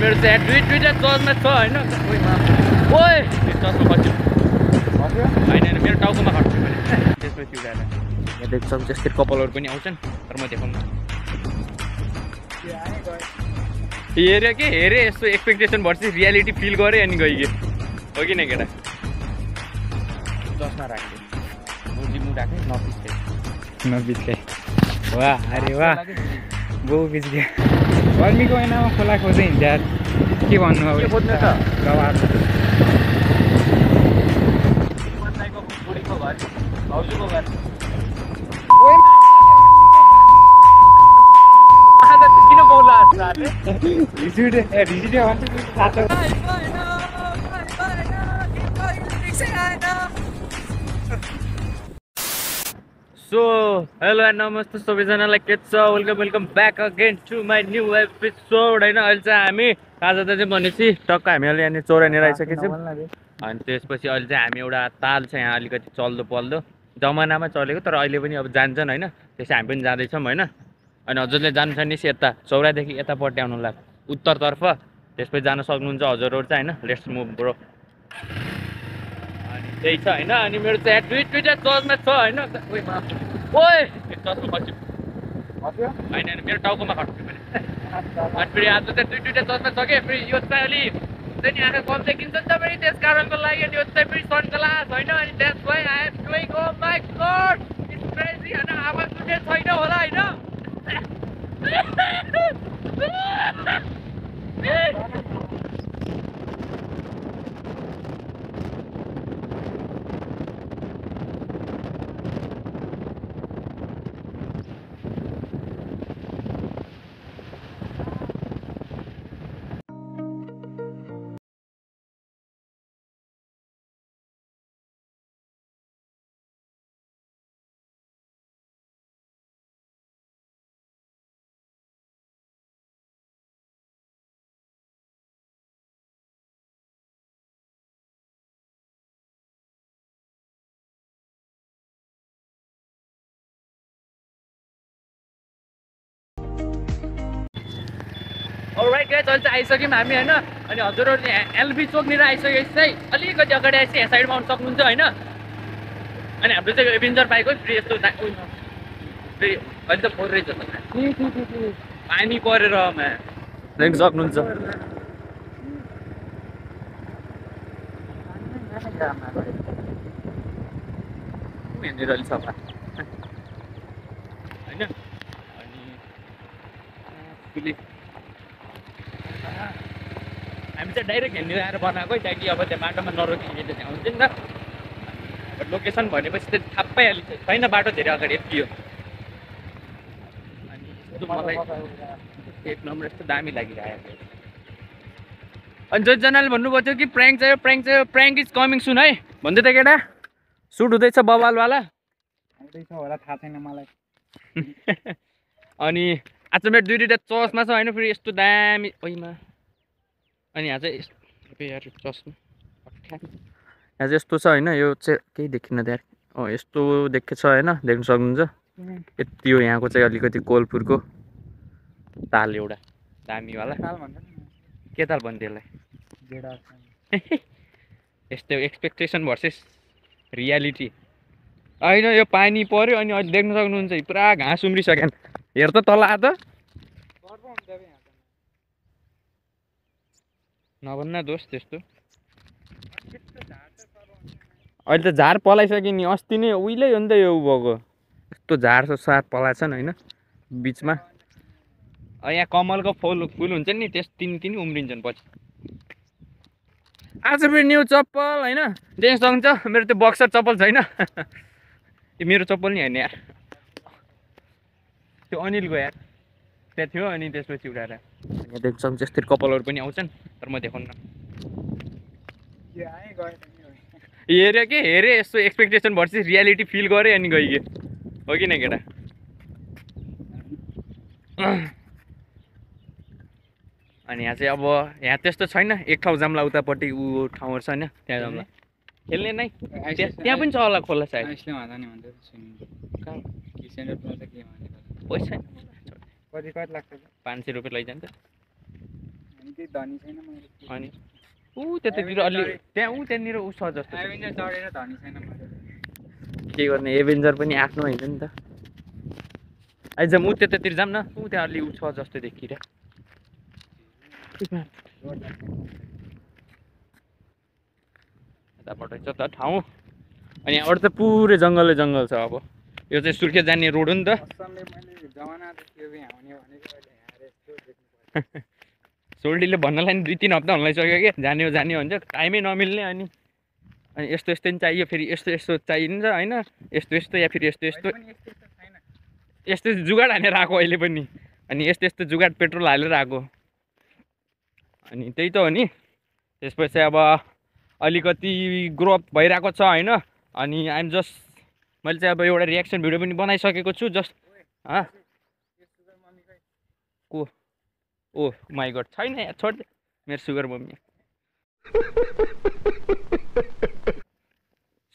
मेरो चाहिँ दुईटा चर्चमा छ होइन ओए चर्चमा खस्यो होइन मेरो टाउकोमा खस्यो मैले त्यसपछि उडाएर यहाँ देख्छौँ त्यस्तै कपालहरू पनि आउँछन् तर म देखाउनु हेऱ्यो के हेरेँ यस्तो एक्सपेक्टेसन भर्सेस रियालिटी फिल गरेँ अनि गइगयो हो कि न केटा चस्मा राख्यो मुजी राखेँ नबिच्काइ वाह अरे वाह बो बिच्क्यो गर्मीको महिनामा खोला खोज्दै हिँड्छ यार के भन्नु अब खोज्नु त बुढीको घर भाउजूको घर किन बोल्ला सो हेलो एन्ड नमस्ते सबैजनालाई के छ welcome back again to my new episode होइन अहिले चाहिँ हामी ताजा चाहिँ भनेपछि टक्क हामीले यहाँनिर चौरानिर आइसकेछौँ अनि त्यसपछि अहिले चाहिँ हामी एउटा ताल छ यहाँ अलिकति चल्दो पल्दो जमानामा चलेको तर अहिले पनि अब जान्छन् होइन त्यसै हामी पनि जाँदैछौँ होइन अनि हजुरले जानु छ नि यता चौरादेखि यतापट्टि आउनुलाई उत्तरतर्फ त्यसपछि जान सक्नुहुन्छ हजुरहरू चाहिँ होइन लेट्स मुभ ब्रो अनि त्यही छ होइन अनि मेरो चाहिँ दुईटा चर्चमा छ होइन ओए चर्चमा खस्यो होइन मेरो टाउकोमा खस्यो मैले अनि फेरि आज चाहिँ दुईटा चर्चमा छ कि फेरि यो चाहिँ अलिक हुन्छ नि आँखा कम देखिन्छ नि त फेरि त्यस कारणको लागि अनि यो चाहिँ फेरि सनग्लास होइन अनि that's why I am doing oh my god it's crazy होइन आवाज सुन्ने छैन होला होइन अलराइट गाइज अहिले चाहिँ आइसक्यौँ हामी होइन अनि हजुरहरू एलबी चोकनिर आइसकेपछि चाहिँ अलिकति अगाडि आएपछि यहाँ साइडमा आउनु सक्नुहुन्छ होइन अनि हाम्रो चाहिँ एभेन्जर बाइक हो फेरि यस्तो फेरि अहिले त फोर रहेछ पानी परेर देख्न सक्नुहुन्छ यहाँनिर अलिक सफा होइन अनि हामी चाहिँ डाइरेक्ट हेर्ने आएर बनाएको ताकि अब त्यो बाटोमा नरोकिने त्यहाँ हुन्छ नि त लोकेसन भनेपछि चाहिँ थाहा पाइहाल्छ छैन बाटो धेरै अगाडि यति हो अनि मलाई एक नम्बर यस्तो दामी लागिरहेको अनि जतिजनाले भन्नुभएको थियो कि प्र्याङ्क चाहियो प्र्याङ्क इज कमिङ सुन है भन्दै त केटा सुट हुँदैछ बवालवाला आउँदैछ होला थाहा छैन मलाई अनि आज मेरो दुईटा चर्चमा छ होइन फेरि यस्तो दामी ओइमा अनि यहाँ चाहिँ चर्चमा यहाँ चाहिँ यस्तो छ होइन यो चाहिँ केही देखिन्न त्यहाँ यस्तो देखेको छ होइन देख्न सक्नुहुन्छ यति हो यहाँको चाहिँ अलिकति कोलपुरको ताल एउटा दामीवाला के ताल भन्थ्यो यसलाई यस्तो एक्सपेक्टेसन भर्सेस रियालिटी होइन यो पानी पऱ्यो अनि अहिले देख्न सक्नुहुन्छ पुरा घाँस उम्रिसक्यो हेर त तल आ त नभन्न दोष त्यस्तो अहिले त झार पलाइसक्यो नि अस्ति नै उहिल्यै हो नि त यो भएको यस्तो झार सार पलाएछन् होइन बिचमा यहाँ कमलको फुल हुन्छ नि त्यस तिनी उम्रिन्छन् पछि आज फेरि न्यू चप्पल होइन देख्न सक्नुहुन्छ मेरो त्यो बक्सर चप्पल छैन मेरो चप्पल नि होइन यार त्यो अनिलको यार त्यहाँ थियो अनि त्यसपछि उठाएर यहाँ देख्न सक्नुहुन्छ यस्तै कपालहरू पनि आउँछन् तर म देखाउनु हेऱ्यो के हेरेँ यस्तो एक्सपेक्टेसन भर्सेस रियालिटी फिल गरेँ अनि गइगयो हो कि न केटा अनि यहाँ चाहिँ अब यहाँ त्यस्तो छैन एक ठाउँ जाम्ला उतापट्टि ऊ ठाउँहरू छ होइन त्यहाँ जाम्ला खेल्ने नै त्यहाँ पनि छ होला खोला सायद पैसा कति लाग्छ 500 रुपियाँ लैजान्छ केही धनी छैन मैले अनि त्यतातिर अलि त्यहाँनिर ऊ छ जस्तो छ। एभेन्जर चढेर धनी छैन मैले के गर्ने एभेन्जर पनि आफ्नो होइन नि त। आइज म त्यतातिर जाऊँ न त्यहाँ अलि ऊ छ जस्तो देखिरह। यतापट्टि छ त ठाउँ अनि यहाँबाट चाहिँ पुरै जङ्गलै जङ्गल छ। अब यो चाहिँ सुर्खेत जाने रोड हो नि त। असलले मैले जमाना देखियो यहाँ आउने भनेको अहिले यहाँ यस्तो देख्नु पर्छ। सोल्टीले भन्नलाई नि 2-3 हप्ता हुन लागिसक्यो कि जाने भन्छ टाइमै नमिल्ने अनि यस्तो यस्तो नि चाहियो फेरि यस्तो यस्तो चाहिन्छ होइन यस्तो यस्तो या फेरि यस्तो यस्तो पनि यस्तो यस्तो छैन यस्तो जुगाड हानेर आएको अहिले पनि अनि यस्तो यस्तो जुगाड पेट्रोल हालेर आएको अनि त्यही त हो नि। त्यसपछि अब अलिकति ग्रोथ भइरहेको छ होइन अनि आइएम जस्ट मैले चाहिँ अब एउटा रियाक्सन भिडियो पनि बनाइसकेको छु जस्ट को ओ माई गड छैन यार छोड मेरो सुगर मम्मी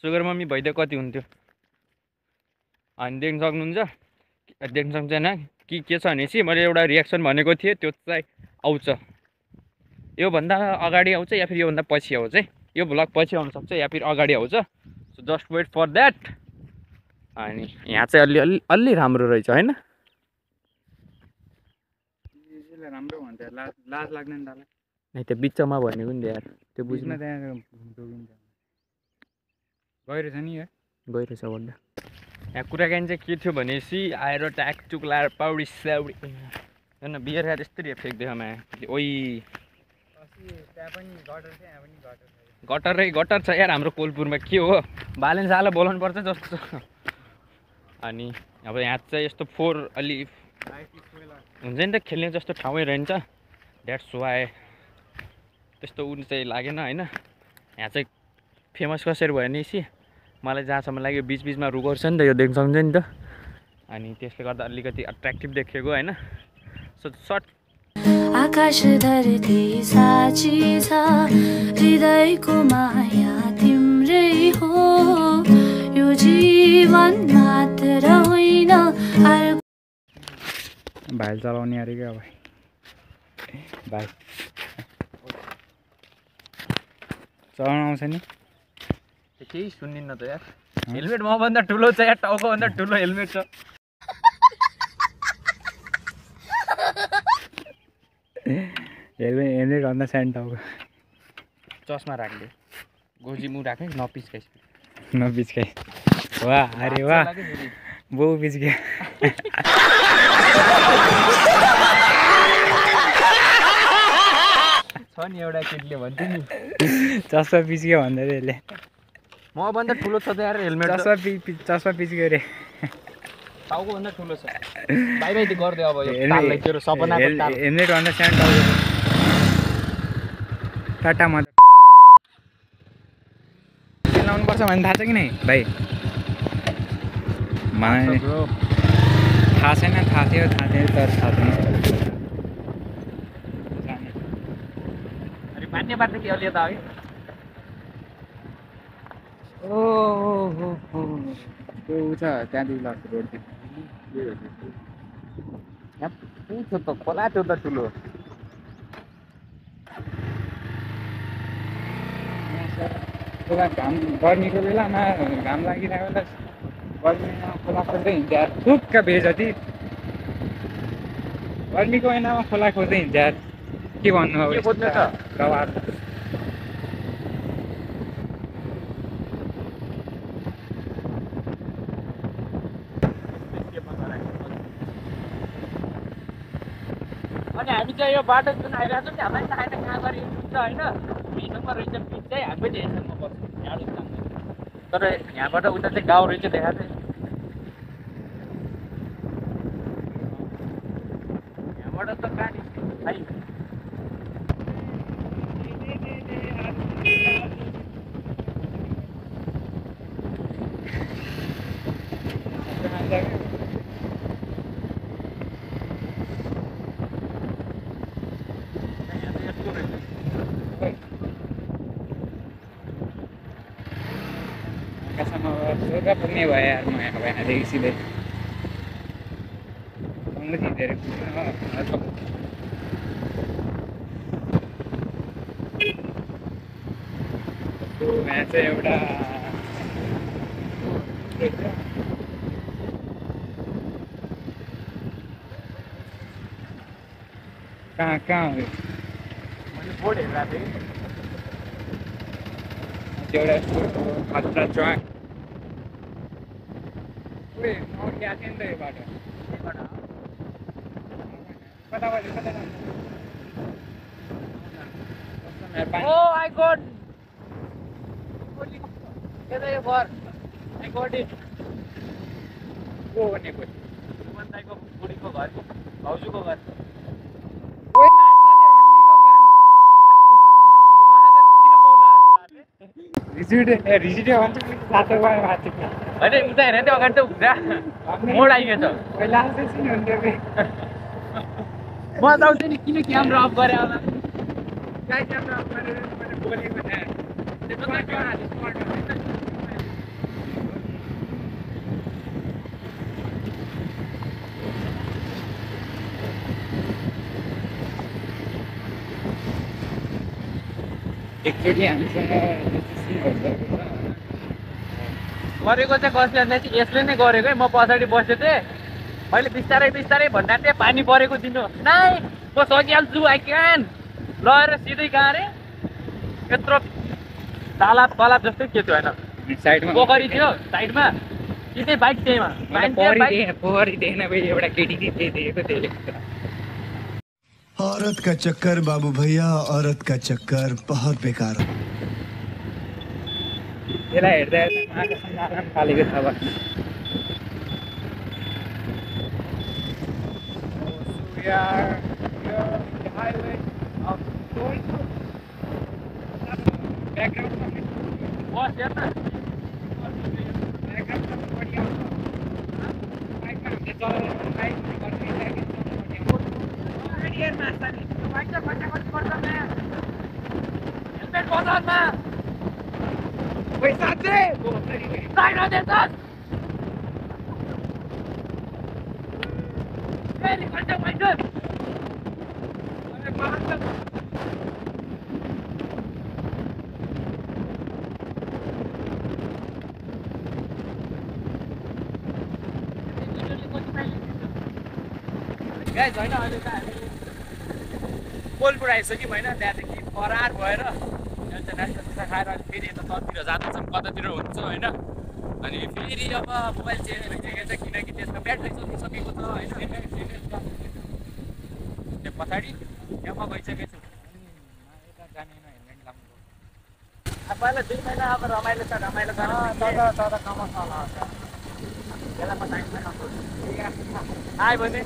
सुगर मम्मी भइदियो कति हुन्थ्यो। अनि देख्न सक्नुहुन्छ देख्न सक्दैन के छ भनेपछि मैले एउटा रियाक्सन भनेको थिएँ त्यो चाहिँ आउँछ योभन्दा अगाडि आउँछ या फिर योभन्दा पछि आउँछ है। यो भ्लग पछि आउन सक्छ या फिर अगाडि आउँछ so just wait for that. अनि यहाँ चाहिँ अलि राम्रो रहेछ होइन राम्रो भन्छ लाज लाग्दैन दालाई नै त्यो बिचमा भनेको नि यार त्यो बुझ्न त्यहाँ गइरहेछ नि है गइरहेछ भन्दा यहाँ कुराकानी चाहिँ के थियो भनेपछि आएर ट्याक टुक लाएर पौडी साउडी हेर्न बियर खाएर यस्तरी फ्याँक्दैमा ओइ गटर छ यार हाम्रो कोलपुरमा के हो बालेन साला बोलाउनु पर्छ जस्तो छ। अनि अब यहाँ चाहिँ यस्तो फोहोर अलि हुन्छ नि त खेल्ने जस्तो ठाउँै रहन्छ द्याट्स वाइ त्यस्तो उनी चाहिँ लागेन होइन। यहाँ चाहिँ फेमस कसरी भयो भनेपछि मलाई जहाँसम्म लाग्यो बिचबिचमा रुगाउँछ नि त यो देख्न सक्छ नि त अनि त्यसले गर्दा अलिकति अट्र्याक्टिभ देखेको होइन। सो सर्ट आकाश धरती साची छ हृदयको माया तिम्रै हो यो जीवन मात्र होइन भाइ चलाउने अरे क्या भाइ चलाउनु आउँछ नि केही सुन्दिनँ त यार हेलमेट मभन्दा ठुलो छ यार टाउकोभन्दा ठुलो हेलमेट छ। हेलमेट भन्दा सानो टाउको चस्मा राख्दै गोजी मुख राखेँ नपिच्काइस् नपिच्काइ वाह अरे वाह बहु पिच्क्या छ नि एउटा केटीले भन्थ्यो नि चस्मा पिच्क्यो भन्दै यसले मभन्दा ठुलो छ त यार हेलमेट चस्मा पिच्क्यो रे टाउकोभन्दा ठुलो छ बाई बाई गर्दै अब यो ताललाई तेरो सपनाको ताल हेलमेट भन्दा सानो टाउको टाटा म लाउनु पर्छ भन्ने थाहा छ कि नै भाइ मलाई थाहा छैन थाहा थियो तर थाहा छैन मान्ने बाटो के अलि यता है त्यो उ छ त्यहाँदेखि लाग्छ रोड छ त खोला त्यो त ठुलो घाम गर्मीको बेलामा घाम लागिरहेको बेला गर्मीमा खोला खोज्दै हिँड्छ यार थुक्क भेज जति गर्मीको महिनामा खोला खोज्दै हिँड्छ यार के भन्नु अब खोज्ने त गवार अनि हामी चाहिँ यो बाटो जुन आइरहेको छ नि हामीलाई थाहा छैन कहाँ गएर हुन्छ होइन यहीसँग रहेछ बिच चाहिँ हामी पनि यहीसँग बस्छौँ यहाँ तर यहाँबाट उता चाहिँ गाउँ रहेछ देखाएको चाहिँ यहाँबाट त कहाँ निस्किन्छ सोगा पुग्ने भयो यार म अब यहाँदेखि सिधै धेरै यहाँ चाहिँ एउटा कहाँ हो मैले बोर्ड हेरेको थिएँ एउटा यस्तो खतरा चौक उयो नौट गएको थियो नि त यो बाटो कताबाट ओ आई गॉट यता यो घर आई गॉट इट को भनेको सुमन दाइको बुढीको घर भाउजूको घर ओइ माछाले रन्डीको बान किन बोल्ला रिसिडे भन्छ कि सातो भयो माथि होइन उता हेरेन त्यो अगाडि त उता मोड आइगएछ पहिला चाहिँ सिन हुन्थ्यो कि म जाउँछु नि किन क्यामेरा अफ गरे होला गाई क्यामेरा अफ गरेर मैले बोलेको थिएँ एकचोटि हामीसँग गरेको चाहिँ कसले भन्दा चाहिँ यसले नै गरेको है म पछाडि बसेको थिएँ मैले बिस्तारै बिस्तारै भन्दा थिएँ पानी परेको दिनु नाइ म सकिहाल्छु आई क्यान लगेर सिधै कहाँ अरे यत्रो तालाब तलाब जस्तै के थियो होइन साइडमा पोखरी थियो साइडमा सिधै बाइक त्यहीमा परिदिएन भाइ एउटा केटी दिएको थियो औरत का चक्कर बाबू भैया औरत का चक्कर बहुत बेकार है यसलाई हेर्दा हेर्दा आकाशमा आराम फालेको छ अब बस हेर्न हेलमेट बजारमा पैसा चाहिँ साइन देछस् फेरि कहिले पैसा गाइस होइन अहिले त हामी कोलपुर आइसक्यौँ होइन त्यहाँदेखि फरार भएर त्यहाँ चाहिँ नास्ता खाएर अनि फेरि यता तलतिर जाँदैछौँ कतातिर हुन्छ होइन अनि फेरि अब मोबाइल चेन्ज भइसकेको छ किनकि त्यसमा ब्याट्री सकिसकेको छ होइन त्यो पछाडि त्यहाँ म गइसकेको छु यता जानेन हेलमेट लाउनु अब पहिला 2 महिना अब रमाइलो छ रमाइलो छ तर कमर्स होला त्यसलाई म टाइममा आयो भने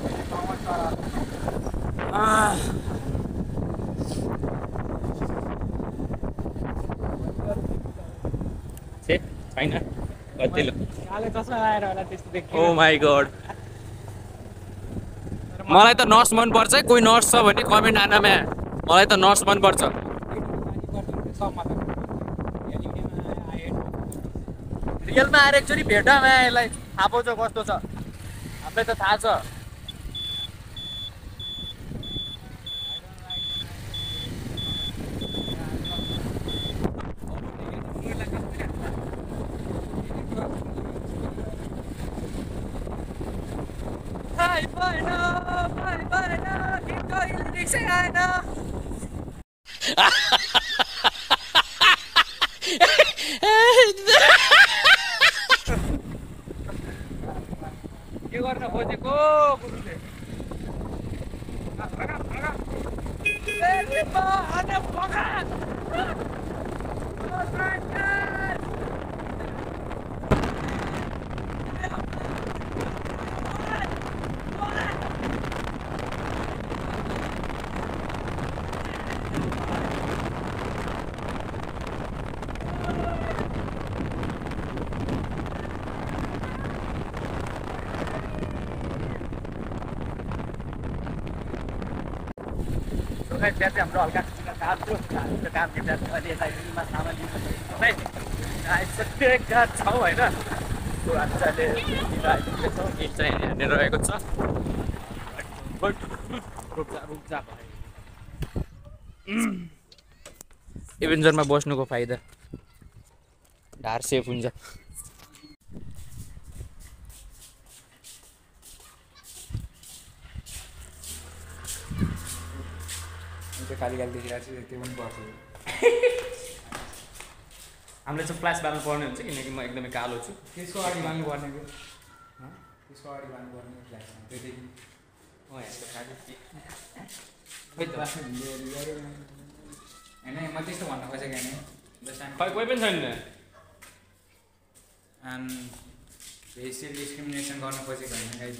छैन कतिलो काले चस्मा लगाएर होला त्यस्तो देखियो ओ माई गॉड मलाई त नर्स मनपर्छ है कोही नर्स छ भने कमेन्ट आनामा मलाई त नर्स मनपर्छ रियलमा आएर एकचोटि भेटमा यसलाई थाहा पाउँछ कस्तो छ हामीलाई त थाहा छ के गर्न खोजेको गुरुले त्यहाँ चाहिँ हाम्रो हल्का काम थियो काम थियो त्यहाँ अहिले यता हिलमा सामान लिनु आइसक्यो एकजना छौँ होइन मजाले आइपुगेछौँ गीत चाहिँ हेर्ने रहेको छ रुप्चा एभेन्जरमा बस्नुको फाइदा ढाड सेफ हुन्छ। काली काली देखिरहेको छु त्यो पनि पर्छ। हामीले चाहिँ फ्ल्यास बाल्नु पर्ने हुन्छ किनकि म एकदमै कालो छु। त्यसको अगाडि बाल्नुपर्ने कि त्यसको अगाडि बाल्नुपर्ने फ्ल्यासमा त्यहाँदेखि यस्तो खाले होइन म त्यस्तो भन्न खोजेको होइन खै कोही पनि छैन एन्ड रेसियल डिस्क्रिमिनेसन गर्न खोजेको होइन गाइज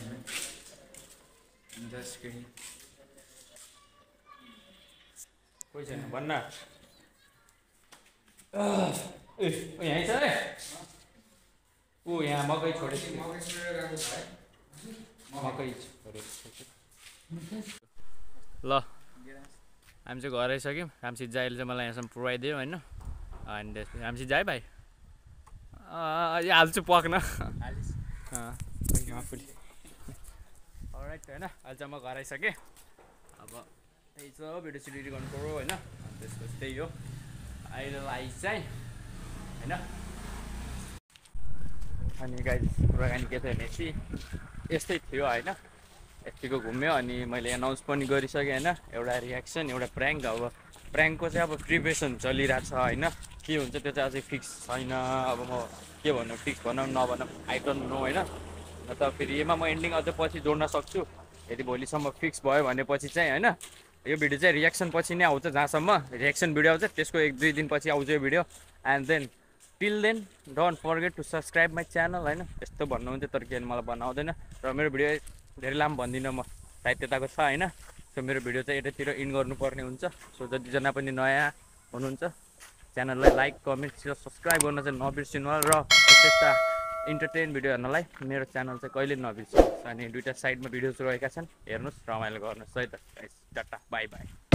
जस्ट किडिङ कोही छैन भन्न यहीँ छ है ऊ यहाँ मकै छोडेको मकै छोडेको ल हामी चाहिँ घर आइसक्यौँ। रामसित जाइले चाहिँ मलाई यहाँसम्म पुऱ्याइदियो होइन अनि त्यसपछि रामसित जाए भाइ हाल्छु पक्न राइट होइन अहिले चाहिँ म घर आइसकेँ। अब त्यही छ भिडियो सिडिट गर्नु पऱ्यो होइन त्यसपछि त्यही हो अहिलेलाई चाहिँ होइन। अनि गाइस कुराकानी के थियो भनेपछि यस्तै थियो होइन। यतिको घुम्यो अनि मैले एनाउन्स पनि गरिसकेँ होइन। एउटा रियाक्सन एउटा प्र्याङ्क। अब प्र्याङ्कको चाहिँ अब प्रिपरेसन चलिरहेको छ होइन। के हुन्छ त्यो चाहिँ अझै फिक्स छैन। अब म के भन्नु फिक्स भनौँ नभनौँ आई डोन्ट नो होइन। न त फेरि यसमा म एन्डिङ अझै पछि जोड्न सक्छु यदि भोलिसम्म फिक्स भयो भनेपछि चाहिँ होइन। यो भिडियो चाहिँ रियाक्सन पछि नै आउँछ जहाँसम्म रियाक्सन भिडियो आउँछ त्यसको 1-2 दिनपछि आउँछ यो भिडियो। And then till then don't forget to subscribe my channel होइन। यस्तो भन्नुहुन्थ्यो तर के मलाई बनाउँदैन र मेरो भिडियो धेरै लामो भन्दिनँ म सायद त्यताको छ होइन। सो मेरो भिडियो चाहिँ यतातिर इन गर्नुपर्ने हुन्छ। सो जतिजना पनि नयाँ हुनुहुन्छ च्यानललाई लाइक कमेन्ट सब्सक्राइब गर्न चाहिँ नबिर्सिनु होला र यस्ता इन्टरटेन भिडियो हेर्नलाई मेरो च्यानल चाहिँ कहिले नबिर्सिनुहोस्। अनि 2टा साइडमा भिडियोज रहेका छन् हेर्नुहोस् रमाइलो गर्नुहोस् है त। Tata bye by.